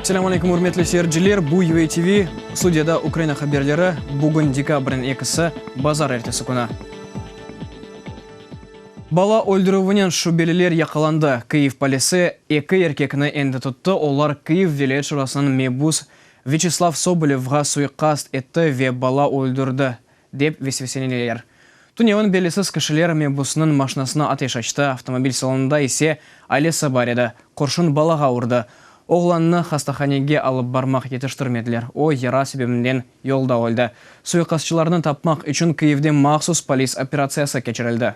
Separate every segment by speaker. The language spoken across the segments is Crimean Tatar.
Speaker 1: Selâm aleyküm, ürmetli seyirciler! Bu UA TV, studiyada Ukraina haberleri. Bugün dekabrniñ ekisi, bazar ertesi künü. Bala öldürüvinen şübeliler yaqalandı. Kyiv polisi eki erkekni endi tuttı, olar Kyiv vilâyet şurasınıñ mebus Vyaçeslav Sobolevğa suiqast etti ve bala öldürdi, dep vesveseleneler. Tünevin belisiz kişiler mebusnıñ maşinasına ateş açtı, avtomobil salonında ise ailesi bar edi. Qurşun balağa urdı. Oğlannı hastahanege alıp barmaq yetiştirmediler, o, yara sebebinden yolda öldi. Suiqastçılarnı tapmaq içün Kyivde mahsus polis operatsiyası keçirildi.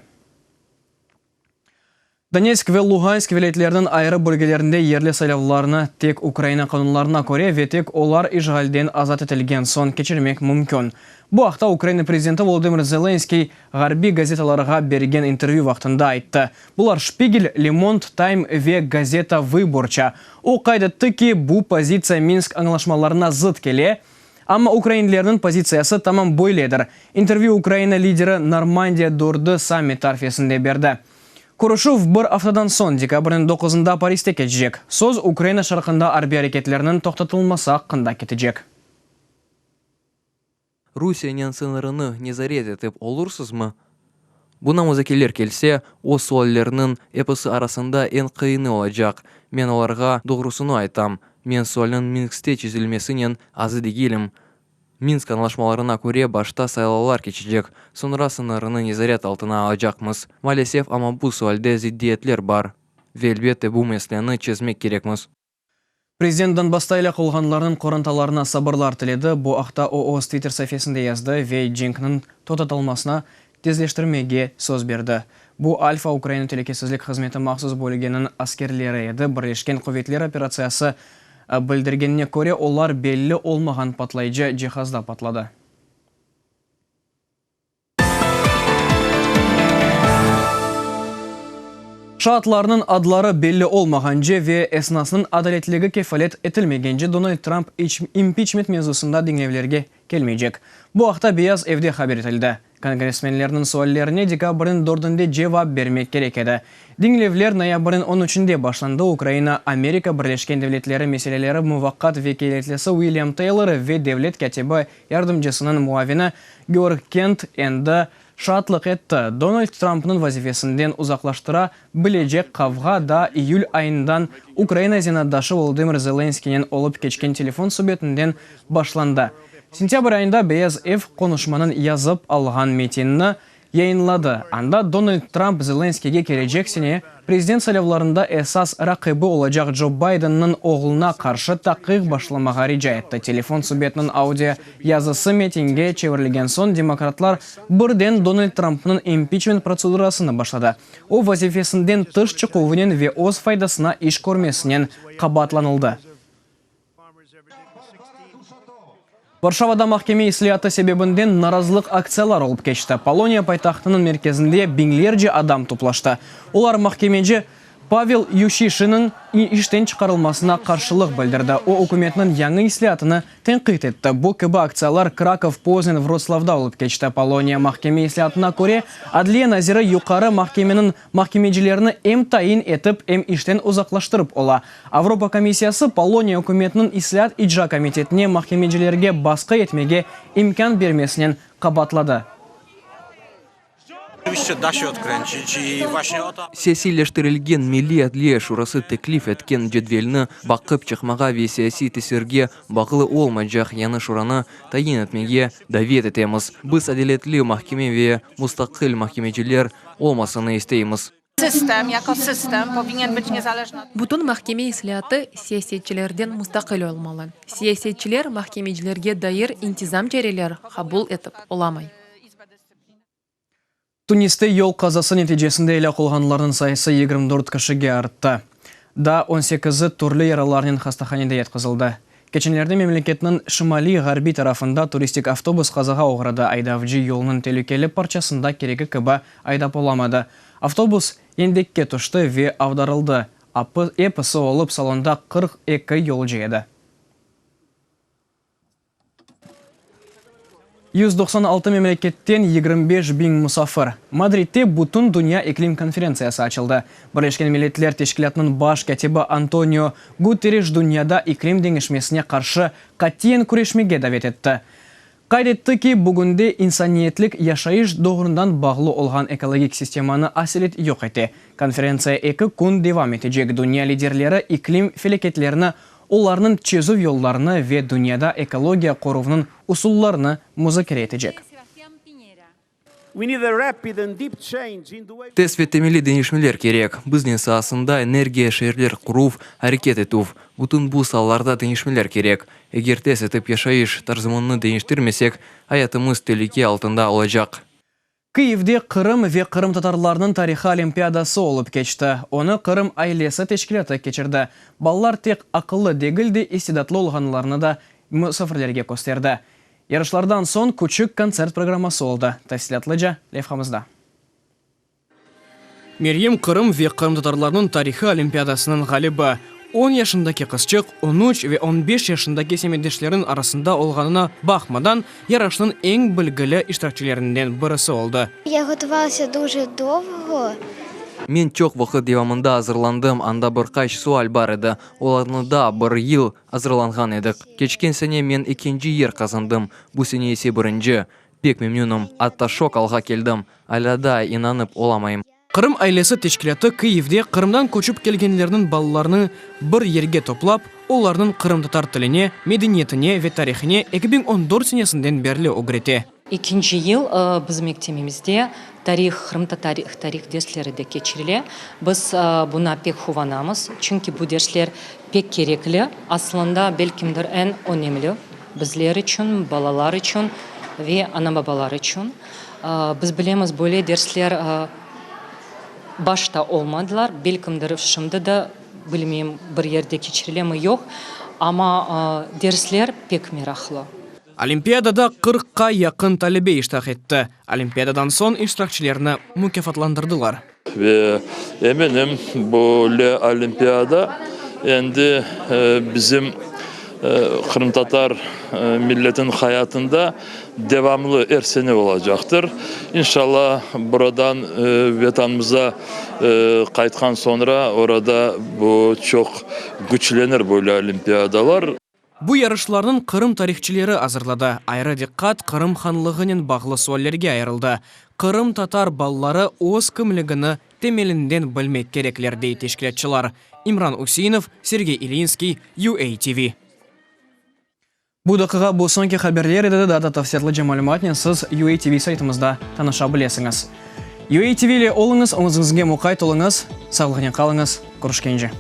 Speaker 1: Donetsk ve Lugansk vilâyetleriniñ ayrı bölgelerinde yerli saylavlarnı tek Ukraina qanunlarına köre ve tek olar işğalden azat etilgen soñ keçirmek mümkün. Bu aqta Ukraina prezidenti Volodımır Zelenskıy ğarbiy gazetalarğa bergen intervyü vaqtında ayttı. Bular Şpigel, Le Monde, Time ve Gazeta Vıborça. O qayd etti ki, bu pozitsiya Minsk añlaşmalarına zıt kele, amma ukrainlerniñ pozitsiyası tamam böyledir. İntervyü Ukraina lideri Normandiya dördü sammiti arfesinde berdi. Körüşüv bir aftadan soñ, dekabrniñ doquzında Pariste keçecek. Söz Ukraina şarqında arbiy areketlerniñ toqtatılması aqqında ketecek.
Speaker 2: Rusiyenen sıñırını nezaret etip olursızmı? Buna muzakeler kelse, o suallerniñ episi arasında eñ qıyını olacaq. Men olarğa doğrusını aytam, men sualniñ Minskte çezilmesinen azı degilim. Minsk añlaşmalarına köre, başta saylavlar keçecek, soñra sıñırını nezaret altına alacaqmız. Maalesef, amma bu sualde ziddiyetler bar. Ve, elbette, bu meseleni çezmek kerekmiz.
Speaker 1: Prezident Donbassta elâk olğanlarnıñ qorantalarına sabırlar tiledi. Bu aqta o öz Twitter saifesinde yazdı ve cenkniñ toqtatılmasına tezleştirmege söz berdi. Bu Alfa Ukraina telükesizlik hızmeti mahsus bölügeniñ askerleri edi. Birleşken quvetler operatsiyası bildirgenine köre, olar belli olmağan patlayıcı cihazda patladı. Şaatlarnıñ adları belli olmağance ve esnasnıñ adaletligi kefalet etilmegence Donald Trump impiçment mevzusında diñlevlerge kelmeycek. Bu aqta Beyaz evde haber etildi. Kongressmenlerniñ suallerine dekabrniñ dördünde cevap bermek kerek edi. Diñlevler noyabrniñ on üçünde başlandı, Ukraina Amerika Birleşken Devletleri meseleleri muvaqqat vekâletlisi Uilyam Teylor ve devlet kâtibi yardımcısınıñ muavini Georg Kent endi şaatlıq etti. Donald Trumpnıñ vazifesinden uzaqlaştıra bilecek qavğa daa iyül ayından Ukraina zenaatdaşı Volodımır Zelenskiynen olıp keçken telefon subetinden başlandı. Sentâbr ayında Beyaz Ev qonuşmanıñ yazıp alğan metinini yayınladı, anda Donald Trump Zelenskiyge kelecek sene prezident saylavlarında esas raqibi olacaq Co Baydenniñ oğluna qarşı taqiq başlamağa rica etti. Telefon subetiniñ audio yazısı metinge çevirilgen soñ demokratlar birden Donald Trumpnıñ impiçment protsedurasını başladı. O, vazifesinden tış çıquvınen ve öz faydasına iş körmesinen qabaatlanıldı. Varşavada mahkeme islâatı sebebinden narazılıq aktsiyalar olıp keçti. Poloniya paytahtınıñ merkezinde biñlerce adam toplaştı. Olar mahkemeci Pavel Yuşişinniñ işten çıqarılmasına qarşılıq bildirdi. O, ükümetniñ yañı islâatını tenqit etti. Bu kibi aktsiyalar Krakov, Poznan, Vrotslawda olıp keçti. Poloniya mahkeme islâatına köre, adliye naziri Yuqarı mahkemeniñ mahkemecilerini em tayin etip, em işten uzaqlaştırıp ola. Avropa komissiyası Poloniya ükümetiniñ islâat icra komitetine mahkemecilerge basqı etmege imkân bermesinen qabaatladı.
Speaker 2: Siyasiyleştirilgen Milliy adliye şurası teklif etken cedvelni baqıp çıqmağa ve siyasiy tesirge bağlı olmaycaq yañı şuranı tayin etmege davet etemiz. Biz adaletli mahkeme ve mustaqil mahkemeciler olmasını isteymiz.
Speaker 3: Bütün mahkeme islâatı siyasetçilerden mustaqil olmalı. Siyasetçiler mahkemecilerge dair intizam çareler qabul etip olamay.
Speaker 1: Tuniste yol qazası neticesinde elâk olğanlarnıñ sayısı 24 kişige arttı. Daa on sekizi türlü yaralarnen hastahanede yatqızıldı. Keçenlerde memleketniñ şimaliy-ğarbiy tarafında turistik avtobus qazağa oğradı, aydavcı yolnıñ telükeli parçasında keregi kibi aydap olamadı. Avtobus endekke tüşti ve avdarıldı, episi olıp salonda 42 yolcu edi. 196 memleketten 25 biñ musafir. Madridde Bütündünya iklim konferentsiyası açıldı. Birleşken Milletler Teşkilâtınıñ baş kâtibi Antonio Guterres dünyada iklim deñişmesine qarşı qatiyen küreşmege davet etti. Qayd etti ki, bugünde insaniyetlik yaşayış doğrundan bağlı olğan ekologik sistemanı aselet yoq ete. Konferentsiya eki kün devam etecek, dünya liderleri iklim felâketlerini, olarnıñ çezüv yollarını ve dünyada ekologiya qoruvnıñ usullarını muzakere etecek.
Speaker 2: Tez ve temelli deñişmeler kerek, biznes saasında, energiya, şeerler quruv, areket etüv, bütün bu saalarda deñişmeler kerek. Eger tez etip yaşayış tarzımıznı deñiştirmesek, ayatımız telüke altında olacaq.
Speaker 1: Kyivde Qırım ve qırımtatarlarnıñ tarihı olimpiadası olıp keçti. Onı Qırım ailesi teşkilâtı keçirdi. Balalar tek aqıllı degil de, istidatlı olğanlarını da musafirlerge kösterdi. Yarışlardan soñ küçük kontsert programması oldı. Tafsilâtlıca levhamızda. Meryem Qırım ve qırımtatarlarnıñ tarihı olimpiadasınıñ ğalibi. On yaşındaki qızçıq on üç ve on beş yaşındaki semetdeşleriniñ arasında olğanına baqmadan, yarışnıñ eñ bilgili iştirakçilerinden birisi oldı.
Speaker 4: Ya ğotuvalasa duje dovğo.
Speaker 2: Men çoq vaqıt devamında azırlandım, anda bir qaç sual bar edi, olarnı da bir yıl azırlanğan edik. Keçken sene men ekinci yer qazandım, bu sene ise birinci. Pek memnünim, atta şok alğa keldim, alâ daa inanıp olamayım.
Speaker 1: Qırım ailesi teşkilâtı Kyivde Qırımdan köçip kelgenlerniñ balalarını bir yerge toplap, olarnıñ qırımtatar tiline, medeniyetine ve tarihine 2014 senesinden berli ögrete.
Speaker 5: Ekinci yıl bizim mektebimizde tarih, qırımtatar tarih dersleri de keçirile. Biz buña pek quvanamız, çünki bu dersler pek kerekli, aslında belkimdir eñ önemli bizler içün, balalar içün ve ana-babalar içün. Biz bilemiz, böyle dersler başta olmadılar, belkimdir şimdi de, bilmeyim, bir yerde keçirilemi, yoq, amma dersler pek meraqlı.
Speaker 1: Olimpiadada qırqqa yaqın talebe iştirak etti. Olimpiadadan soñ iştirakçilerni mukâfatlandırdılar.
Speaker 6: Ve eminim, böyle olimpiada endi bizim qırımtatar milletiniñ hayatında devamlı er sene olacaqtır. İnşallah, buradan Vetanımıza qaytqan soñra, orada bu çoq küçlenir böyle olimpiadalar.
Speaker 1: Bu yarışlarnıñ Qırım tarihçileri azırladı. Ayrı diqqat Qırım hanlığınen bağlı suallerge ayırıldı. Qırımtatar balaları öz kimligini temelinden bilmek kerekler, dey teşkilâtçılar. İmran Üseinov, Sergey İlyinskiy, UATV. Bu daqiqa bu soñki haberler edi, daa da tafsilâtlıca malümatnen siz UATV saytımızda tanışa bilesiñiz. UATV ile oluñız, özüñizge muqayt oluñız, sağlıqnen qalıñız, körüşkence.